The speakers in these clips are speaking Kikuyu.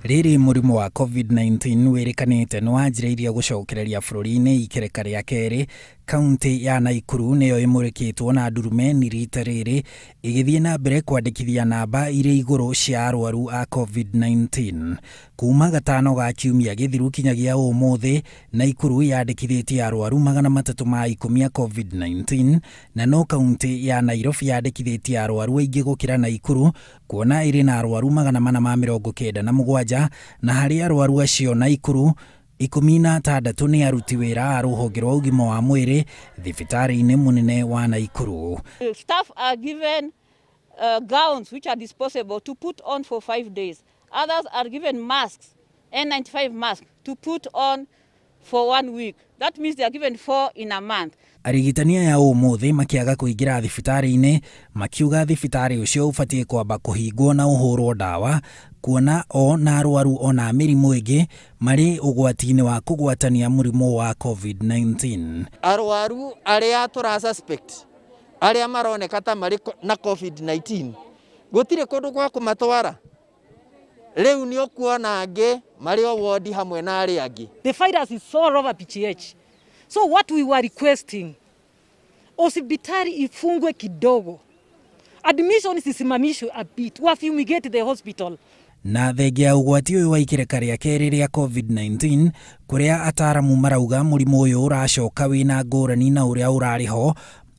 Rĩrĩ mũrimũ wa COVID-19 wĩrĩkanĩte nĩ wanjĩrĩirie gũcokereria bũrũri-inĩ ikereka rĩa kerĩ, kaunti ya Naikuru nĩyo ĩmũrĩkĩtwo na ndurumeni rita rĩrĩ ĩgĩthiĩ na mbere kwandĩkithia namba irĩ igũrũ cia arwaru a COVID-19. Kuma gatano ga kiumia gĩthiru kinyagia ũmũthĩ, Naikuru yandĩkithĩtie arwaru 310 a COVID-19 na no kaunti ya Nairobi yandĩkithĩtie arwaru aingĩ gũkĩra Naikuru, kuona ĩrĩ na arwaru 497, na harĩ arwaru acio Naikuru 16 nĩ aruti wĩra a rũhonge rwa ũgima wa mwĩrĩ thibitarĩ-inĩ mũnene wa Naikuru. Staff are given gowns which are disposable to put on for 5 days. Others are given masks, N95 masks, to put on for 1 week. That means they are given 4 in a month. Arigitani aya ũmũthĩ makĩaga kũingĩra thibitarĩ-inĩ makiuga thibitarĩ ũcio ũbatiĩ kwamba kũhingwo na ũhũrwo ndawa, kuona o na arwaru ona mĩrimũ ĩngĩ marĩ ũgwati-inĩ wa kũgwatania mũrimũ wa COVID-19. Arwaru arĩa tũra suspect arĩa maroneka ta marĩ na COVID-19 gũtirĩ kũndũ gwa kũmatwara. Rĩu nĩ ũkuona angĩ marĩ o wodi hamwe na arĩa angĩ. The virus is all over PGH. So what we were requesting, hospitali ifungwe kidogo, admission isisimamishwe a bit, wa fumigate the hospital. Na thengia ũgwati ũyũ wa ikereka rĩa kerĩ rĩa COVID-19 kũrĩa ataramu marauga mũrimũ ũyũ ũracoka wĩna ngũrani na ũrĩa ũrarĩ ho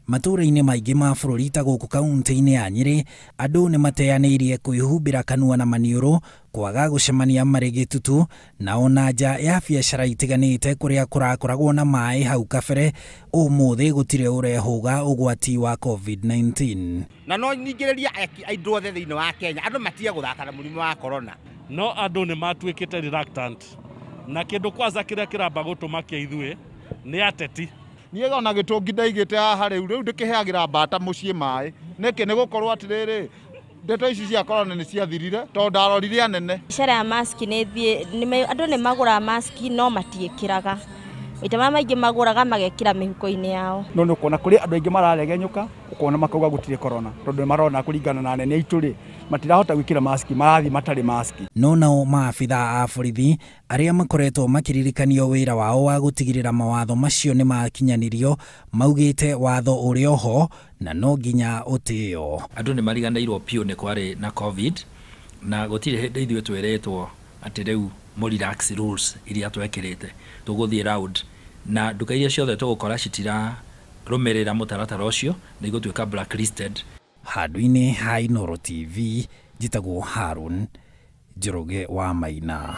matũũra-inĩ maingĩ ma bũrũri ta gũkũ kaunti-inĩ ya Nyĩrĩ, andũ nĩ mateanĩirie kwĩhumbĩra kanua na maniũrũ, kwaga gũcemania marĩ gĩtutu, na ona nja ya biacara itiganĩte kũrĩa kũrakoragwo na maĩ hau kabere, ũmũthĩ gũtirĩ ũrehũga ũgwati wa COVID-19. Na no ningĩrĩria andũ othe thĩinĩ wa Kenya, andũ matige gũthaka na mũrimũ wa corona. No andũ nĩ matuĩkĩte reluctant, na kĩndũ kwanza kĩrĩa kĩramba gũtũmakia ithuĩ nĩ ateti. Niĩ ona gĩtũngi ndaigĩte haha rĩu rĩu ndĩkĩheagĩra mbata mũciĩ maĩ nĩkĩ? Nĩ gũkorwo atĩrĩrĩ, ndeto ici cia corona nĩ ciathirire tondũ ndarorire anene. Biacara ya maski nĩ thiĩ, andũ nĩ magũraga maski no matiĩkĩraga. Maita marĩa maingĩ magũraga magekĩra mĩhuko-inĩ yao. No nĩ ũkuona kũrĩ andũ aingĩ mararegenyũka, ũkona makauga gũtirĩ corona tondũ nĩ marona kũringana na anene aitũ rĩ, matirahota gwĩkĩra maski, marathiĩ matarĩ maski. No nao maabitha a borithi arĩa makoretwo makĩririkanio wĩra wao wa gũtigĩrĩra mawatho macio nĩ makinyanĩrio, maugĩte watho ũrĩ oho na no nginya ũtĩo. Andũ nĩ mariganĩirwo piũ nĩ kwarĩ na COVID, na gũtirĩ hĩndĩ ithuĩ twĩrĩtwo atĩ rĩu mũ relax rules iria twekĩrĩte, tũgũthiĩ round na nduka iria ciothe tũgũkora citirarũmĩrĩra mũtaratara ũcio nĩ igũtuĩka blacklisted. Handũ-inĩ ha Inooro TV, njĩtagwo Harun Njoroge wa Maina.